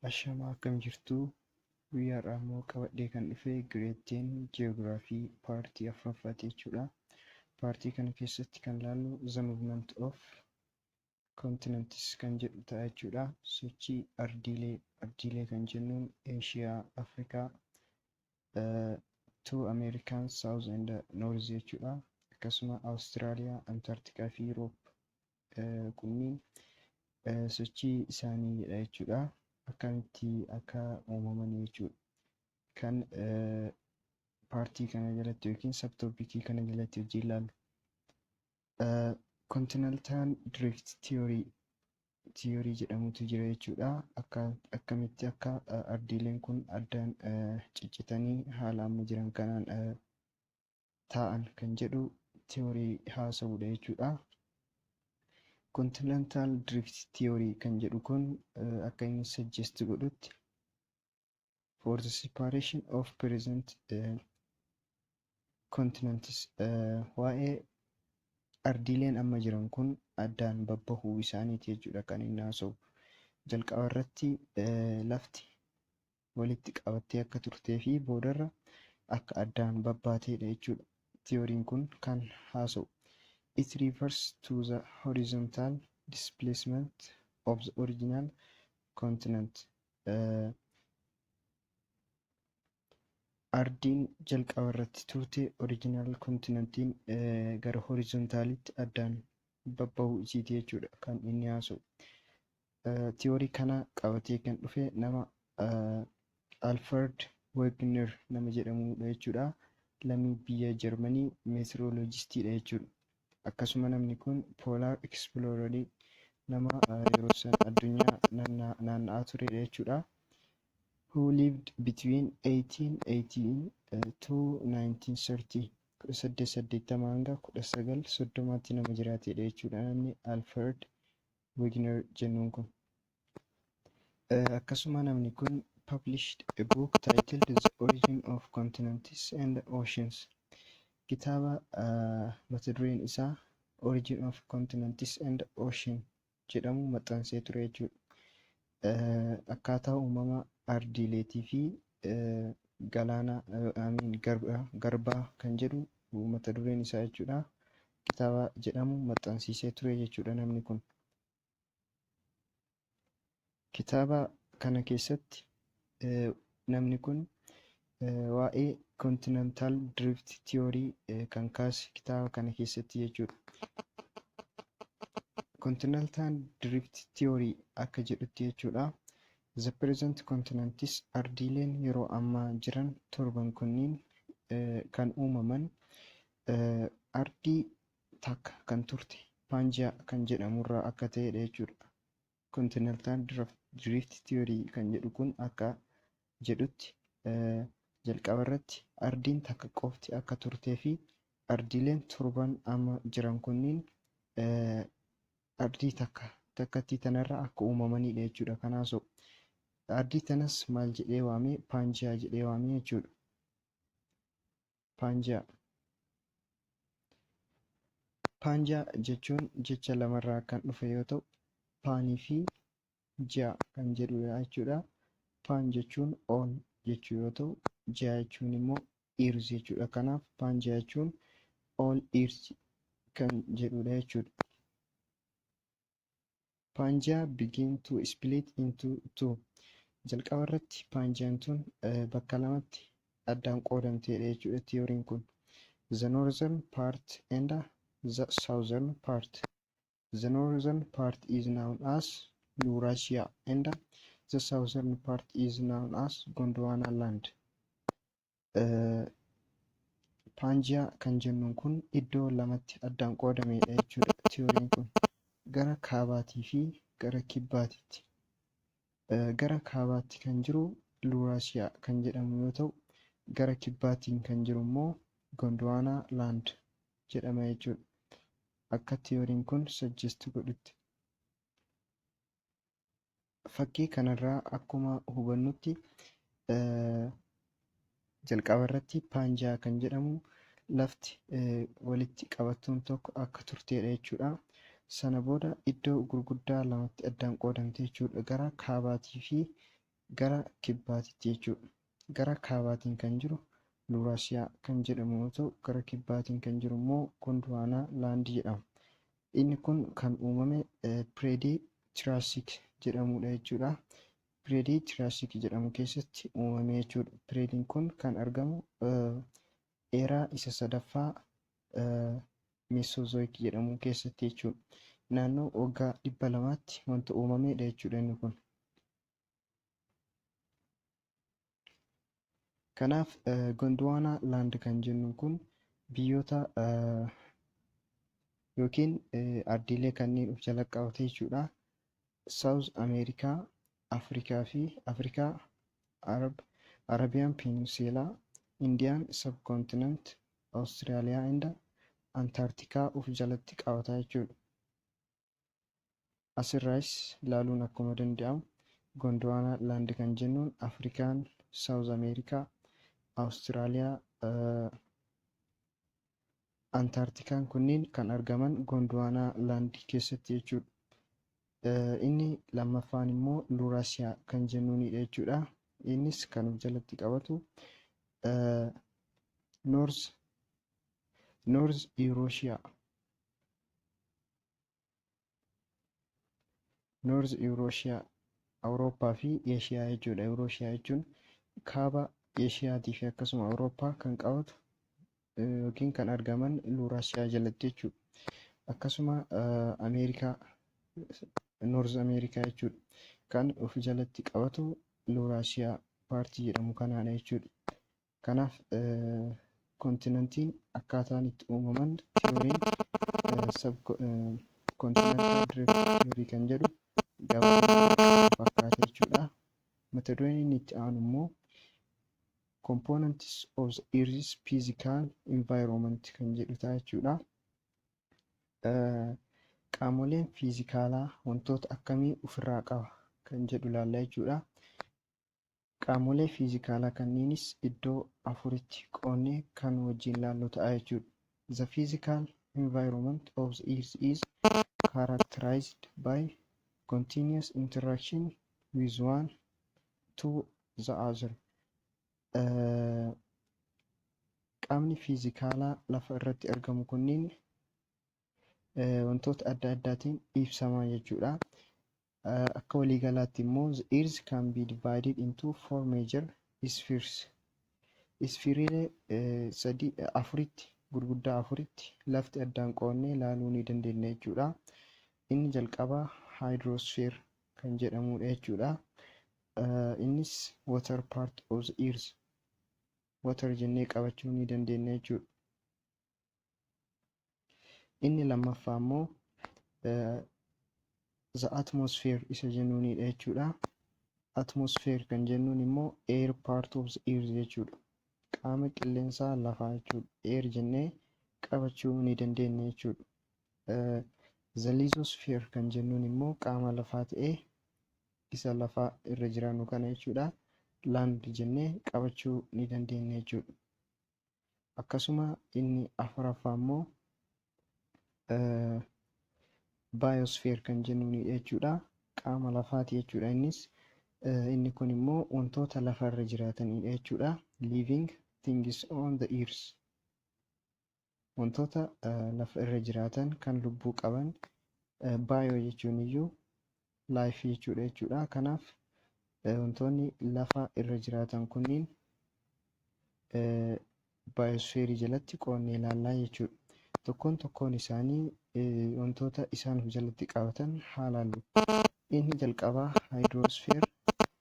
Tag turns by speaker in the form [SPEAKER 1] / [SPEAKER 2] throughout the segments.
[SPEAKER 1] Ashamaa, akkam jirtu? Guyyaa har'aa immoo qabadhee kan dhufe Grade 10 Geography partii afuraffaati jechuudha. Partii kana keessatti kan ilaallu The Movement of Continents kan jedhu ta'a jechuudha. Sochii ardiilee, ardiilee kan jennuun Eeshiyaa, Afrikaa, to American South and North jechuudha. Akkasuma Awustiraaliyaa, Antaarktikaa fi Yuuroop kunniin sochii isaaniidha jechuudha. Akkamitti akka uumaman jechuudha. Kan partii kana jalatti yookiin subtopicii kana jalatti hojii ilaallu. Continental Drift Theory jedhamutu jira jechuudha. Akkamitti akka ardiileen kun addaan ciccitanii haala amma jiran kanaan taa'an kan jedhu theory haasa'udha jechuudha. Continental Drift Theory kan jedhu kun akka inni suggest godhutti, for the separation of present continents, waa'ee ardiileen amma jiran kun addaan babbahuu isaaniiti jechuudha kan inni haasa'u. Jalqaba irratti lafti walitti qabattee akka turtee fi boodarra akka addaan babbaateedha jechuudha. Theoryn kun kan haasa'u. It refers to the horizontal displacement of the original continent. Ardiin jalqaba irratti turte, original continentiin, gara horizontalitti addaan babbahuu isiiti jechuudha kan inni haasa'u. Theory kana qabatee kan dhufe nama Alfred Wegener nama jedhamudha jechuudha. Lammii biyya Jarmanii, meteorologistiidha jechuudha. Akkasuma namni kun polar explorerii, nama yeroo san addunyaa naanna'aa turedha jechuudha. Who lived between 1880 to 1930, 1880 hanga 1930tti nama jiraatedha jechuudha namni Alfred Wegener jennuun kun. Akkasuma namni kun published a book titled The Origin of Continents and Oceans. Kitaaba mata dureen isaa Origin of Continents and Ocean jedhamu maxxansee ture jechuudha. Akkaataa uumama ardiileetii fi galaana, garbaa kan jedhu mata dureen isaa jechuudha. Kitaaba jedhamu maxxansiisee ture jechuudha namni kun. Kitaaba kana keessatti namni kun waa'ee Continental Drift Theory kan kaase kitaaba kana keessatti jechuudha. Continental Drift Theory akka jedhutti jechuudha. The present continents, ardiileen yeroo ammaa jiran torban kunniin, kan uumaman ardii takka kan turte Paanjiyaa kan jedhamurraa akka ta'edha jechuudha. Continental Drift Theory kan jedhu kun akka jedhutti, jalqaba irratti ardiin takka qofti akka turtee fi ardiileen torban amma jiran kunniin ardii takka takkattii tanarraa akka uumamanidha jechuudha. Kanaasoo ardii tanas maal jedhee waamee? Paanjiyaa jedhee waamee jechuudha. Paanjiyaa. Paanjiyaa jechuun jecha lamarraa kan dhufe yoo ta'u, paanii fi ji'a kan jedhudha jechuudha. Pan jechuun all jechuu yoo ta'u, gea jechuun immoo earth jechuudha. Kanaaf Paanjiyaa jechuun all earth kan jedhudha jechuudha. Pangaea begin to split into two. Jalqaba irratti Paangiyaan tun bakka lamatti addaan qoodamteedha jechuudha theoryn kun. The northern part and the southern part. The northern part is known as Eurasia and the southern part is known as Gondwana land. Paanjiyaa kan jennuun kun iddoo lamatti addaan qoodamedha jechuudha theoryn kun. Gara kaabaatii fi gara kibbaatitti. Gara kaabaatti kan jiru Luuraasiyaa kan jedhamu yoo ta'u, gara kibbaatiin kan jiru immoo Gondwaanaa land jedhama jechuudha. Akka theoryn kun suggest godhutti. Fakkii kanarraa akkuma hubannutti, jalqaba irratti Paanjiyaa kan jedhamu lafti walitti qabattuun tokko akka turtedha jechuudha. Sana booda iddoo gurguddaa lamatti addaan qoodamte jechuudha. Gara kaabaatii fi Gara kibbaatitti jechuudha. Gara kaabaatiin kan jiru Luuraasiyaa kan jedhamu yoo ta'u, gara kibbaatiin kan jiru immoo Gondwaanaa Land jedhama. Inni kun kan uumame period Triassic jedhamudha jechuudha. Period Triassic jedhamu keessatti uumame jechuudha. Periodiin kun kan argamu era isa sadaffaa Mesozoic jedhamu keessatti jechuudha. Naannoo waggaa 200tti wanta uumamedha jechuudha inni kun. Kanaaf Gondwaanaa Land kan jennu kun biyyoota yookiin ardiilee kanneen of jala qabate jechuudha. South America, Afrikaa fi Afrikaa, Arab, Arabian Peninsula, Indian Subcontinent, Australia and Antarctica of jalatti qabata jechuudha. Asirraas ilaaluun akkuma danda'amu Gondwaanaa Land kan jennuun Afrikaan, South America, Awustiraaliyaa, Antaarktikaan kunniin kan argaman Gondwaanaa Land keessatti jechuudha. Inni lammaffaan immoo Luuraasiyaa kan jennuunidha jechuudha. Innis kan of jalatti qabatu North Eurasia, North Eurasia, Awurooppaa fi Eeshiyaa jechuudha. Eurasia jechuun kaaba Eeshiyaatii fi akkasuma Awurooppaa kan qabatu yookiin kan argaman Luuraasiyaa jalatti jechuudha. Akkasuma Ameerikaa, North America jechuudha. Kan of jalatti qabatu Luuraasiyaa paartii jedhamu kanaadha jechuudha. Kanaaf kontinentiin akkaataan itti uumaman theoryn sub continental drift theory kan jedhu gabaabumatti fakkaata jechuudha. Mata dureen inni itti aanu immoo components of the earth's physical environment kan jedhu ta'a jechuudha. Qaamoleen fiizikaalaa wantoota akkamii ofirraa qaba kan jedhu ilaalla jechuudha. Qaamolee fiizikaalaa kanneenis iddoo afuritti qoonnee kan wajjin ilaallu ta'a jechuudha. The physical environment of the earth is characterized by continuous interaction with one to the other. Qaamni fiizikaalaa lafa irratti argamu kunniin wantoota adda addaatiin ibsama jechuudha. Akka waliigalaatti immoo the earth can be divided into four major spheres. Sphereilee sadii afuritti, gurguddaa afuritti lafti addaan qoonnee ilaaluu ni dandeenya jechuudha. Inni jalqabaa hydrosphere kan jedhamudha jechuudha. Innis water part of the earth, water jennee qabachuu ni dandeenya jechuudha. Inni lammaffaa immoo the atmosphere isa jennuunidha jechuudha. Atmosphere kan jennuun immoo air part of the earth jechuudha. Qaama qilleensaa lafaa jechuudha. Air jennee qabachuu ni dandeenya jechuudha. The lithosphere kan jennuun immoo qaama lafaa ta'ee isa lafaa irra jiraannu kana jechuudha. Land jennee qabachuu ni dandeenya jechuudha. Akkasuma inni afuraffaa immoo biosphere kan jennuunidha jechuudha. Qaama lafaati jechuudha innis. Inni kun immoo wantoota lafarra jiraatanidha jechuudha. Living things on the earth. Wantoota lafa irra jiraatan kan lubbuu qaban, bio jechuun iyyuu life jechuudha jechuudha. Kanaaf wantoonni lafa irra jiraatan kunniin biosphere jalatti qoonnee ilaallaa jechuudha. Tokkoon tokkoon isaanii wantoota isaan of jalatti qabatan haa ilaallu. Inni jalqabaa hydrosphere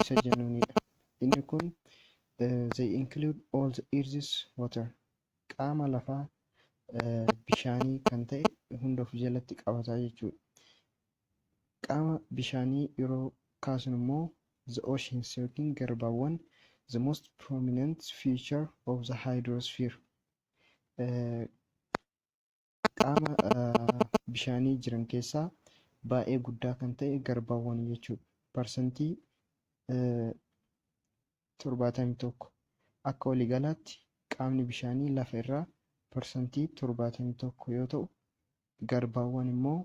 [SPEAKER 1] isa jennuunidha. Inni kun they include all the earth's water. Qaama lafaa bishaanii kan ta'e hunda of jalatti qabata jechuudha. Qaama bishaanii yeroo kaasnu immoo the oceans yookiin garbaawwan, the most prominent feature of the hydrosphere. Qaama bishaanii jiran keessaa baay'ee guddaa kan ta'e garbaawwan jechuudha. 71% akka waliigalaatti qaamni bishaanii lafa irraa 71% yoo ta'u, garbaawwan immoo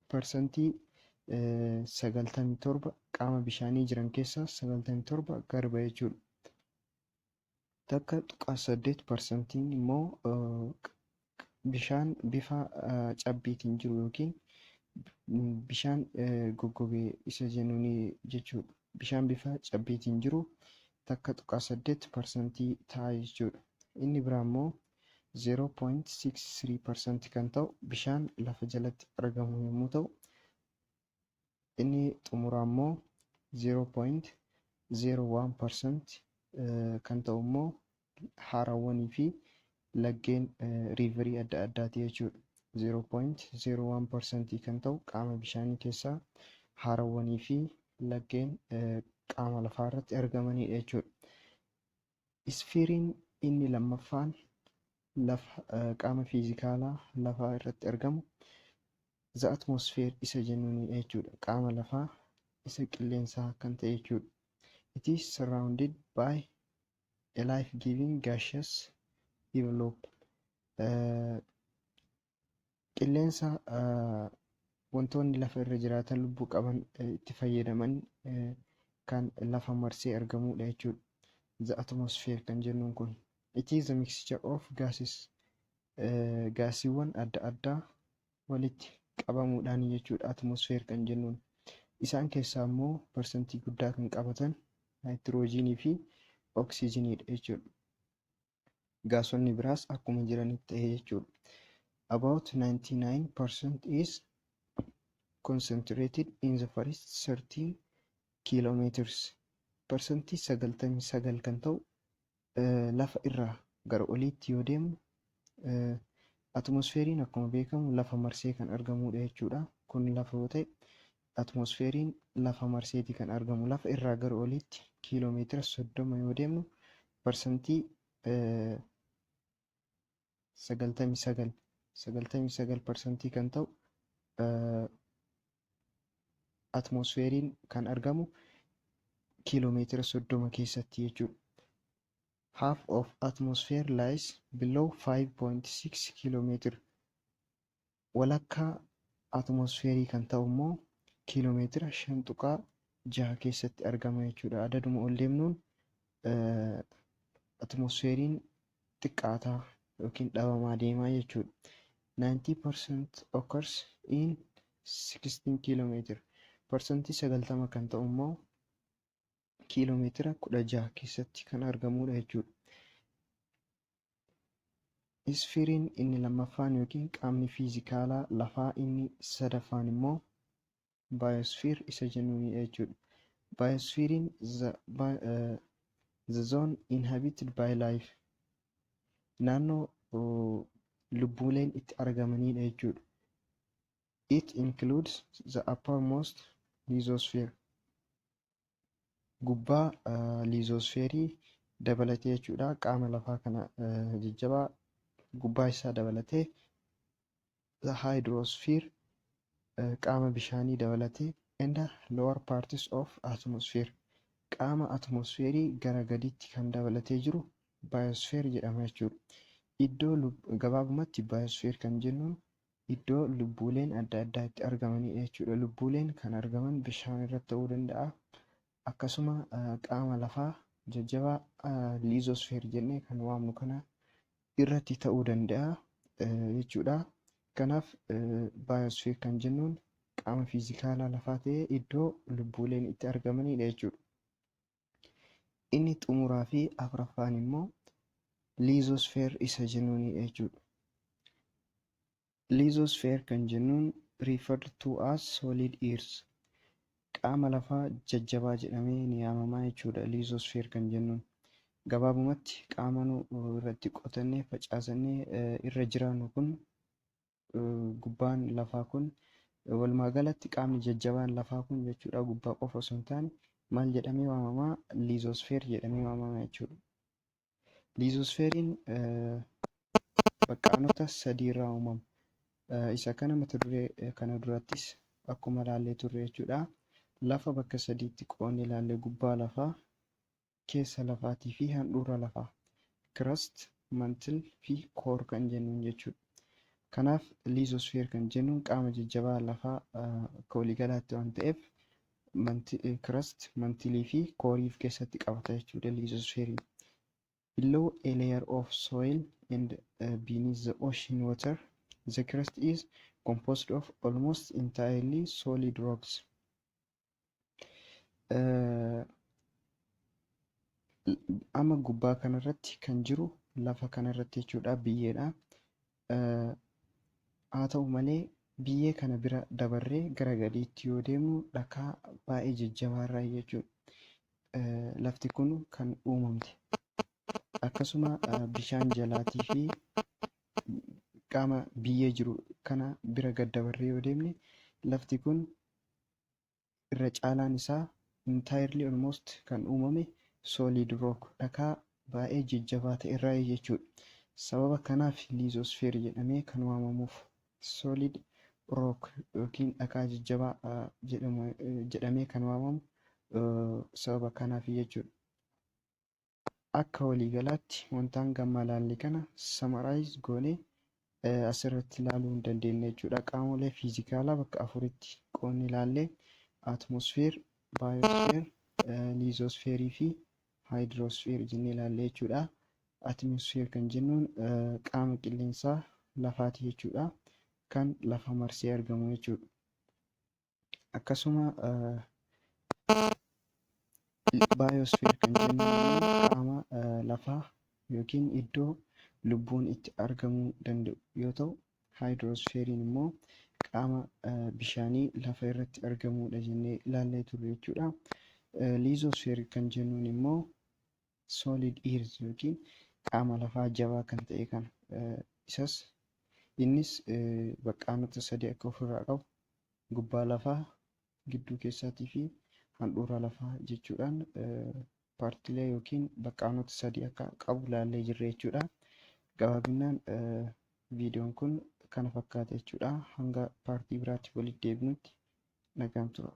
[SPEAKER 1] parsantii 97, qaama bishaanii jiran keessaa 97 garba jechuudha. 1.8%iin immoo bishaan bifa cabbiitiin jiru yookiin bishaan goggogee isa jennuun jechuudha. Bishaan bifa cabbiitiin jiru 1.8% ta'a jechuudha. Inni biraa immoo 0.63% kan ta'u bishaan lafa jalatti argamu yommuu ta'u, inni xumuraa immoo 0.01% kan ta'u immoo harawwanii fi laggeen, riverii adda addaati jechuudha. 0.01% kan ta'u qaama bishaanii keessaa harawwanii fi laggeen qaama lafaa irratti argamanidha jechuudha. Isfiiriin inni lammaffaan lafa, qaama fiizikaalaa lafaa irratti argamu, the atmosphere isa jennuunidha jechuudha. Qaama lafaa isa qilleensaa kan ta'e jechuudha. It is surrounded by a life-giving gaseous envelope. Qilleensa wantoonni lafa irra jiraatan, lubbuu qaban itti fayyadaman kan lafa marsee argamudha jechuudha. The atmosphere kan jennuun kun. It is a mixture of gases. Gaasiiwwan adda addaa walitti qabamuudhaan jechuudha atmosphere kan jennuun. Isaan keessaa immoo parsantii guddaa kan qabatan naayitiroojiinii fi oksijiiniidha jechuudha. Gaasonni biraas akkuma jiranitti ta'e jechuudha. About 99% is concentrated in the first 13 kilometers. 99% kan ta'u lafa irraa gara oliitti yoo deemnu, atmosfeeriin akkuma beekamu lafa marsee kan argamudha jechuudha. Kun lafa yoo ta'e, atmosfeeriin lafa marseeti kan argamu. Lafa irraa gara oliitti kiiloomeetira 30 yoo deemnu, 99%, 99% kan ta'u atmosfeeriin kan argamu kiiloomeetira 30 keessatti jechuudha. Half of atmosphere lies below 5.6 kiiloomeetira. Walakkaa atmosfeerii kan ta'u immoo kiiloomeetira 5.6 keessatti argama jechuudha. Adaduma ol deemnuun atmosfeeriin xiqqaataa yookiin dhabamaa deemaa jechuudha. 90% occurs in 16 kiiloomeetira. 90% kan ta'u immoo kiiloomeetira 16 keessatti kan argamudha jechuudha. Isfiriin inni lammaffaan yookiin qaamni fiizikaalaa lafaa inni sadaffaan immoo biosphere isa jennuunidha jechuudha. Biospherein the zone inhabited by life, naannoo lubbuuleen itti argamanidha jechuudha. It includes the uppermost lithosphere. Gubbaa liizosfeerii dabalatee jechuudha. Qaama lafaa kana jajjabaa gubbaa isaa dabalatee, the hydrosphere, qaama bishaanii dabalatee, and the lower parts of atmosphere, qaama atmosfeerii gara gadiitti kan dabalatee jiru biosphere jedhama jechuudha. Iddoo gabaabumatti biosphere kan jennuun iddoo lubbuuleen adda addaa itti argamanidha jechuudha. Lubbuuleen kan argaman bishaan irratti ta'uu danda'a. Akkasuma qaama lafaa jajjabaa lithosphere jennee kan waamnu kana irratti ta'uu danda'a jechuudha. Kanaaf biosphere kan jennuun qaama fiizikaalaa lafaa ta'ee iddoo lubbuuleen itti argamanidha jechuudha. Inni xumuraa fi afuraffaan immoo lithosphere isa jennuunidha jechuudha. Lithosphere kan jennuun referred to as solid earth, qaama lafaa jajjabaa jedhamee ni yaamama jechuudha lithosphere kan jennuun. Gabaabumatti qaama nu irratti qotannee, facaasannee irra jiraannu kun, gubbaan lafaa kun, walumaa galatti qaamni jajjabaan lafaa kun jechuudha, gubbaa qofa osoo hin taane, maal jedhamee waamamaa? Lithosphere jedhamee waamama jechuudha. Liizosfeeriin baqqaanota sadii irraa uumama. Isa kana mata duree kana durattis akkuma ilaallee turre jechuudha. Lafa bakka sadiitti qoodnee ilaalle: gubbaa lafaa, keessa lafaatii fi handhuura lafaa. Crust, mantle fi core kan jennuun jechuudha. Kanaaf lithosphere kan jennuun qaama jajjabaa lafaa akka waliigalaatti waan ta'eef, crust, mantle fi core of keessatti qabata jechuudha lithosphereiin. Below a layer of soil and beneath the ocean water, the crust is composed of almost entirely solid rocks. Amma gubbaa kanarratti kan jiru lafa kanarratti jechuudha, biyyeedha. Haa ta'u malee, biyyee kana bira dabarree gara gadiitti yoo deemnu, dhakaa baay'ee jajjabaarraa jechuudha lafti kun kan uumamte. Akkasuma bishaan jalaatii fi qaama biyyee jiru kana bira gad dabarree yoo deemne, lafti kun irra caalaan isaa entirely almost kan uumame solid rock, dhakaa baay'ee jajjabaa ta'e irraa jechuudha. Sababa kanaaf lithosphere jedhamee kan waamamuuf, solid rock yookiin dhakaa jajjabaa jedhamee kan waamamu sababa kanaaf jechuudha. Akka waliigalaatti wanta hanga ammaa ilaalle kana summarize goonee asirratti ilaaluu hin dandeenya jechuudha. Qaamolee fiizikaalaa bakka afuritti qoodnee ilaallee: atmosphere, biosphere, lithosphere fi hydrosphere jennee ilaalle jechuudha. Atmosphere kan jennuun qaama qilleensaa lafaati jechuudha. Kan lafa marsee argamu jechuudha. Akkasuma biosphere kan jennuun immoo qaama lafaa yookiin iddoo lubbuun itti argamuu danda'u yoo ta'u, hydrosphereiin immoo qaama bishaanii lafa irratti argamudha jennee ilaallee turre jechuudha. Lithosphere kan jennuun immoo solid earth yookiin qaama lafaa jabaa kan ta'e kana, isas innis baqqaanota sadii akka ofirraa qabu, gubbaa lafaa, gidduu keessaatii fi handhuura lafaa jechuudhaan partiilee yookiin baqqaanota sadii akka qabu ilaallee jirra jechuudha. Gabaabinaan viidiyoon kun kana fakkaata jechuudha. Hanga part biraatti walitti deebinutti nagaan tura.